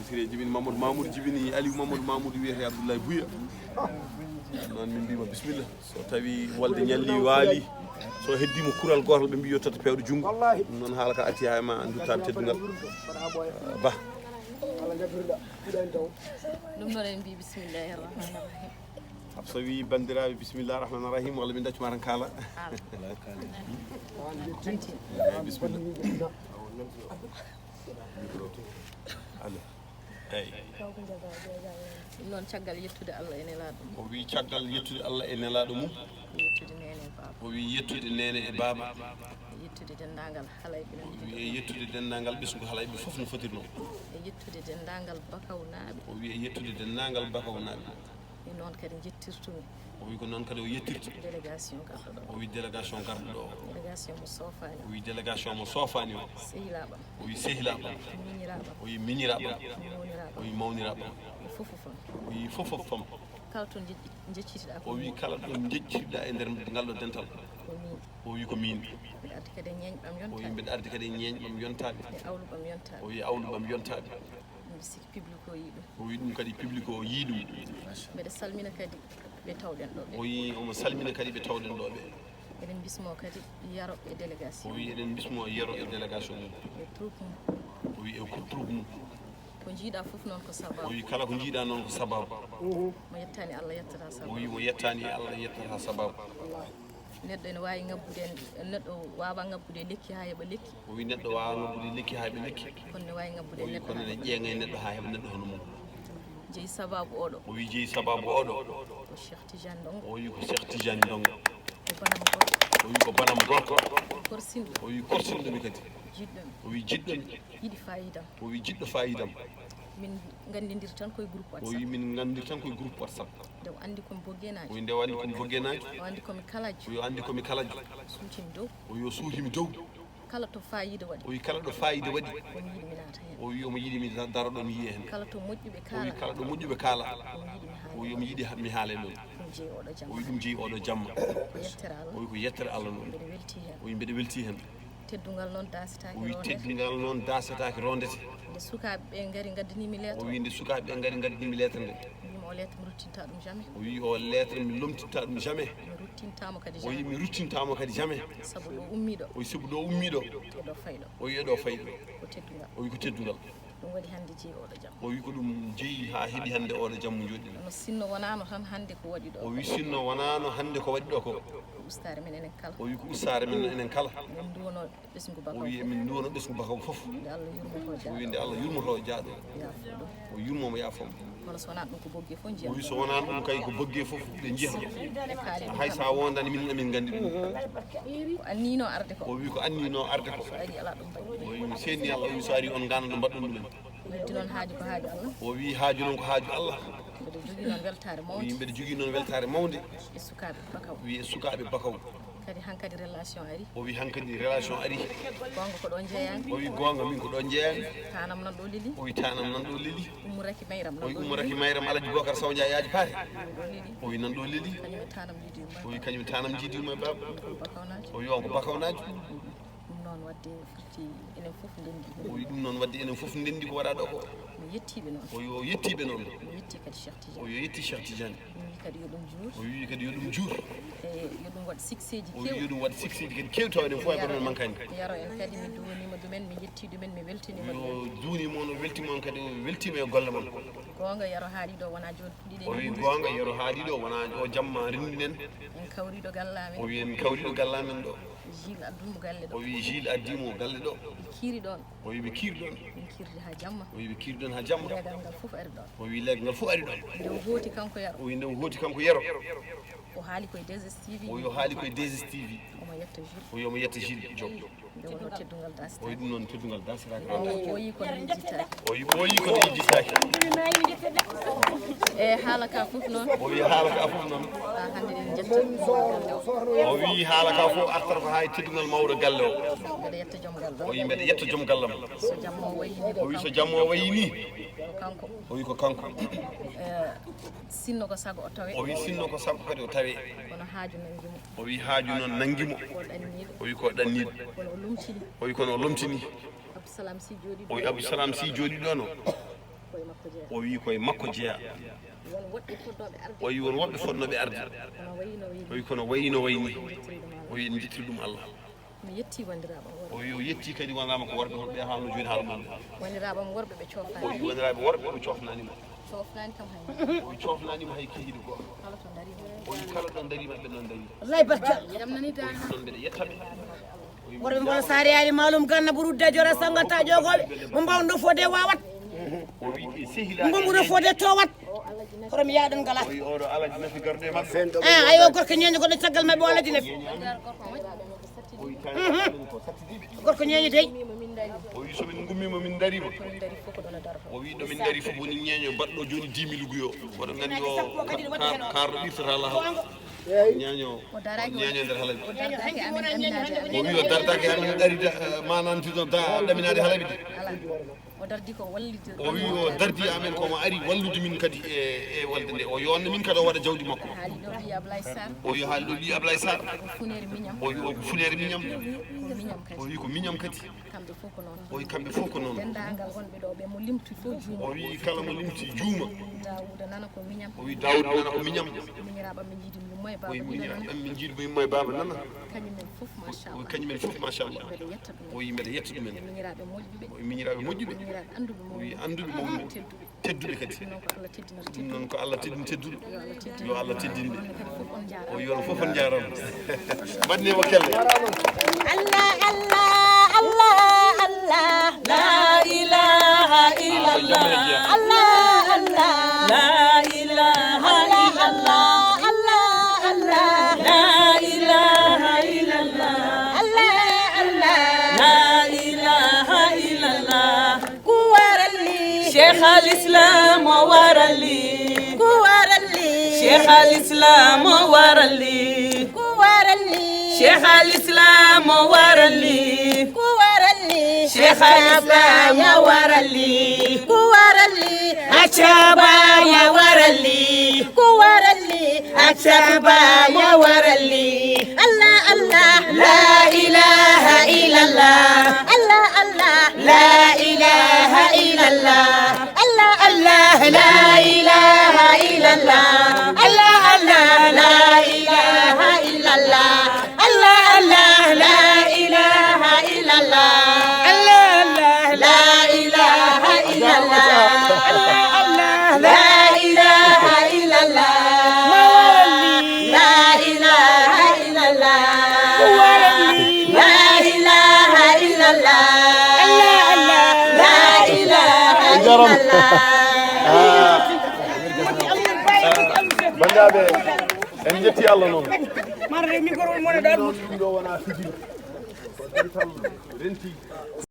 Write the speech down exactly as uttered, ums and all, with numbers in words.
Siré jibini Mamadou Mamoudou, jibini Aliou Mamadou Mamoudou, wiyete Abdoulaye Bouya. Noon min mbima bisimilla. So tawi wolde ñalli waali, so heddima kural gootal, ɓe mbi yo totta pewɗo junngo. Ɗum noon haala ka arti ha ma anndu taɓe teddungal. Ba. Ɗum noon en mbi bismillahi rahmani rahim. Hafsa wi bandiraɓe bisimillah rahmani rahim, walla min daccu matan kaala. Bisimillah. Allo. Eyi. Ɗum noon caggal yettude Allah e nelaaɗo mum. O wi caggal yettude Allah e nelaaɗo mum. Yettude neene e baaba. O wi yettude neene e baaba. Yettude denndaangal halayɓe no O wi e yettude denndaangal ɓesngu halayɓe fof no fotirno. E yettude denndaangal bakawnaaɓe. O wi e yettude denndaangal bakawnaaɓe. E noon kadi jettirtumi. O wi ko noon kadi o yettirta. Délégation garɗo ɗo. O wi délégation garɗo ɗo. Délégation mo soofani. O wi délégation mo soofani o. Sehilaaɓam. O wi sehilaaɓam. Miñiraaɓam. O wi miñiraaɓam. Mawniraaɓam. O wi mawniraaɓam. E fof fof am. O wi fof fof fam. Kala to jeƴƴi- jeccitiɗa ko O wi kala ɗo jeccitiɗa e nder ngal ɗo dental. Ko min. O wi ko min. Mbeɗa ardi kadi e ñeeñɓam O wi yontaɓe. Mbeɗa ardi kadi e ñeeñɓam yontaɓe. E awluɓam yontaɓe. O wi awluɓam yontaɓe. Mbiɗa sikki public o yii ɗum. O wi ɗum kadi public o yii ɗum. Mbeɗa salmina kadi ɓe tawɗen ɗo ɓe. O wi omo salmina kadi ɓe tawɗen ɗo ɓe. Eɗen bismo kadi Yero e délégation. O wi eɗen bismo Yero e délégation mum. E troupe mum. O wi e ko troupe mum. Ko jiiɗa fof noon ko O sababu. wi kala ko jiiɗa noon ko sababu. Mo yettani Allah yettata O sababu. Wi mo yettani e Allah yettata sababu. Neɗɗo ene wawi ngabbude, neɗɗo wawa ngabbude lekki ha heɓa lekki. O wi neɗɗo wawa ngabbude lekki ha heɓa lekki. Kono ne wawi ngabbude O wi kono ne ƴeeŋa e neɗɗo ha heɓa neɗɗo hono mum. Jeyi sababu oɗo. O wi jeyi sababu oɗo. Ko Cheikh Tidiane Ndongo. O wi ko Cheikh Tidiane Ndongo. Ko banam gorko. O wi ko banam gorko. Korsinɗo. O wi korsinɗo mi kadi. Jiɗɗo mi. O wi jiɗɗo mi. Yiɗi fayidam. O wi jiɗɗo fayidam. Min gandidiri tan koye groupe O wi WhatsApp. Min gandiri tan koye groupe WhatsApp. Nde o andi komi boggenajo. O wi nde o andi komi boggenajo. O andi komi kalajo. O wi o andi komi kalajo. Suutimi dow. O wi o suutimi dow. Kala to fayida waɗi. O wi kala ɗo fayida waɗi. Kono yiɗi mi naata hen. O wi omo yiɗi mi daro ɗo mi yiya hen. Kala to moƴƴuɓe O wi kala. Kala ɗo moƴƴuɓe kala. Kono yiɗi mi haala. O wi omo yiɗi ha- mi haala e ɗon. Ɗum jeeyi oɗo O jamma. Wi ɗum jeeyi oɗo jamma. Yettere Allah. O wi ko yettere Allah noon. Mbeɗa welti hen. O wi mbeɗa welti hen. Teddungal noon dasetaake O wi ronde. Teddungal noon dasetaake rondete. Nde sukaaɓe ɓe ngari ngaddani mi O lettre. Wi nde sukaaɓe ɓe ngari ngaddani mi lettre nde. Mbimi o lettre mi ruttinta ɗum jamais. O wi o lettre mi lomtinta ɗum jamais. Mi ruttintama kadi O wi jamais. Mi ruttintama kadi jamais. Sabu ɗo ummiɗo. O wi sabu ɗo ummiɗo. E ɗo fayɗo. O wi e ɗo fayɗo. Ko teddungal. O wi ko teddungal. Ɗum waɗi hande jeeyi oɗo jam. O wi ko ɗum jeeyi ha heɓi hande oɗo jam mo joɗɗino. No sinno wonano tan hande ko waɗi ɗo. O wi sinno wonano hande ko waɗi ɗo ko. Ko ustaare men enen kala. O wi ko ustaare men enen kala. Min duwono ɓesngu O bakaw. Wi emin duwono ɓesngu bakaw fof. Nde Allah yurmoto O wi jaaɗo. Nde Allah yurmoto jaaɗo. Yaafo ɗum. O yurmomo yaafoma. Kono so wonaa ɗum ko bogge fof O njiyan. Wi so wonaa ɗum kay ko bogge fof ɓe njiyata. E kaali ɗum Hay sa tan. Wondani min amin nganndi ɗum. Ko annino arde ko. O wi ko annino arde ko. So ari ala ɗum mbaɗi. O wi seni Allah o wi so ari on ngana ɗo mbaɗɗon ɗum. Weddi noon haaju ko haaju Allah. O wi haaju noon ko haaju Allah. Mbeɗa jogii noon weltaare O wi mawnde. Mbeɗa jogii noon weltaare mawnde. E sukaaɓe bakaw. Wi e sukaaɓe bakaw. Kadi hankadi relation ari. O wi hankadi relation ari. Goonga ko ɗo jeeyami. O wi goonga min ko ɗo jeeyami. Tanam nan ɗo leli. O wi tanam nan ɗo leli. Ummu Raki Mayram O nan wi ɗo Ummu leli. Raki Mayram Alaji Bokar Sow Ndiaye Yaaji Paate. Nan ɗo leli. O wi nan ɗo leli. Kañum e tanam jiidi yumma. O wi kañum tanam jiidi yumma baba. Bakawnaaji. O wi on ko bakawnaaji. Ɗum noon wadde firti enen fof ndendi. O wi ɗum noon wadde enen fof ndendi ko waɗa ɗo ko. Mi yettiiɓe noon. O wi o yettiiɓe noon. Mi yetti kadi Cheikh O Tidiane. Wi o yetti Cheikh Tidiane. Mi wi kadi yo ɗum juur. O wi kadi yo ɗum juur. E yo ɗum waɗ succès ji O wi yo kew. Ɗum waɗ succès ji kadi kewtaw enen fof e kono mankani. Yaro en kadi mi duwanima ɗumen, mi yettii ɗumen, mi weltinima Yo ɗumen. Duuni moon o weltima on kadi o weltima e golle mon. Goonga Yaro haali ɗo wona jooni puɗɗiɗen. O wi goonga Yero haali ɗo wona o jamma renndinen. En kawriɗo gallamen. O wi en kawriɗo gallamen ɗo. Gilles addunmo galle O ɗo. wi Gilles addi mo galle ɗo. Kiiri ɗon. O wi ɓe kiiri ɗon. Min kiirdi ha jamma. O wi ɓe kiiri ɗon ha jamma. Legal ngal fof ari ɗon. O wi legal ngal fof ari ɗon. Nde o hooti kanko Yaro. O wi nde o hooti kanko Yero. O haali koye deux S T V. O wi o haali koye deux S T V. Omo yetta Gilles. O wi omo yetta Gilles Diop. Nde wonno teddungal O dasata. wi ɗum noon teddungal dasiraki. O ɓooyi kono yejjitaaki. O wi ɓooyi kono yejjitaaki. E haala ka fof noon. O wi haala ka fof noon. Ha hannde en jetta. O wi haala ka fof artata ko haa e teddungal mawɗo galle o. Mbeɗa yetta joom galle. O wi mbeɗa yetta joom gallam. So jamma o wayi ni O wi so jamma o wayi ni. Ko kanko. O wi ko kanko. Sinno ko sago o tawe. O wi sinno ko sago kadi o tawe. Kono haaju nangi mo. O wi haaju noon nangi mo. O ɗanniiɗo. O wi ko ɗanniiɗo. Kono o lumtini. O wi kono o lomtini. Abdou Salam si jooɗi O wi Abdou Salam si jooɗi ɗo no. Koye O wi ko e makko jeyaa. Won woɗɓe fotnooɓe arde. O wi won woɗɓe fotnooɓe arde. Kono wayi no wayi ni. O wi kono wayi no wayi ni. O wi en njettii ɗum Allah. Mi yetti wanndiraaɓe am worɓe. O wi o yetti kadi wanndiraaɓe makko worɓe, holɓe haalno jooni haala mum. Wanndiraaɓe am worɓe ɓe coofnaani. O wi wanndiraaɓe worɓe ɓe coofnaani mo. Coofnaani kam hay. O wi coofnaani mo hay kihiiɗo goɗɗo. Kala to ndarii mo. O wi kala ɗo ndarii maɓɓe ɗon ndarii. Wallay barka. O wi ɗum ɗon mbeɗa yetta ɓe. Worɓe mboɗo saare yaali maalum ganna burudde jora sangata ƴogoɓe mo mbawno fode wawat. O wi e sehilaaɓe. Mbumbuɗo fode towat. Hoto mi yaha ɗum gala. O wi oɗo alaji nafi garde maɓɓe. Ah, ayo gorko ñeño goɗɗo caggal maɓɓe o alaji nafi. Gorko ñeño dey. O wi so min ngummima min darima. O wi ɗo min dari fof woni ñeño baɗɗo joni dix mille guyo. Oɗo nganndi o kar-, karɗo ɓirtata lahaw. Ñeño, ñeño nder halabi. O wi o dardaaki amen ɗarida, eh, mananti ɗon da ɗaminaade halabi de. O dardi ko wallitde. O wi o dardi amen ko mo ari wallude min kadi e, e walde nde. O yonna min kadi o waɗa jawdi makko. Haali ɗo wi Ablaye Sarr. O wi haali ɗo wi Ablaye Sarr. Ko funeere miñam. O wi o ko funeere miñam. Ko miñam kadi. O wi ko miñam kadi. Kamɓe fof ko noon. O wi kamɓe fof ko noon. Denndaangal wonɓe ɗo ɓe mo limti fof juuma. O wi kala mo limti juuma. Daawuda nana ko miñam. O wi Daawuda nana ko miñam. Miñiraaɓe am ɓe njiidi mo e baaba. O wi miñiraaɓe am ɓe njiidi mo e baaba nana. Kañum en fof machallah. O wi kañum en fof machallah. Mbeɗa yetta ɗum. O wi mbeɗa yetta ɗum en. Miñiraaɓe moƴƴuɓe. O wi miñiraaɓe moƴƴuɓe. Miñiraaɓe annduɓe mawɓe. O wi annduɓe mawɓe. Tedduɓe. Tedduɓe kadi. Ɗum noon ko Allah teddinor tedduɓe. Ɗum noon ko Allah teddin tedduɓe. Yo Allah teddin ɓe. O wi on fof on njaarama. Mbaɗnee mo kelle. Allah, Allah, Allah, Allah. La ilaha illallah. Allah, Allah. La ilaha illallah. Allah, Allah. La ilaha illallah. Allah, Allah. La ilaha illallah. Ku waral lii? Cheikh Al Islam o waral lii. Ku waral lii? Cheikh Al Islam o waral lii. Ku waral lii? Cheikh Al Islam o waral lii. Ku waral lii? Cheikh Al Islam o waral lii. Ku waral lii? Acaba ya waral lii. Ku waral lii? Acaba ya waral lii. Allah, Allah. La ilaha illallah. Allah, Allah. La ilaha illallah. Allah, Allah. La ilaha illallah. Allah, Allah. La ilaha illallah. Allah, Allah. La ilaha illallah. Allah, Allah. La ilaha illallah. Allah, Allah. La ilaha illallah. Ma waral lii? La ilaha illallah. Ko waral lii? La ilaha illallah. Allah, Allah. La ilaha illallah. Ah. Banndiraaɓe, en njetti Allah noon. Ɗum ɗo wona fijirde. Ko dental renti.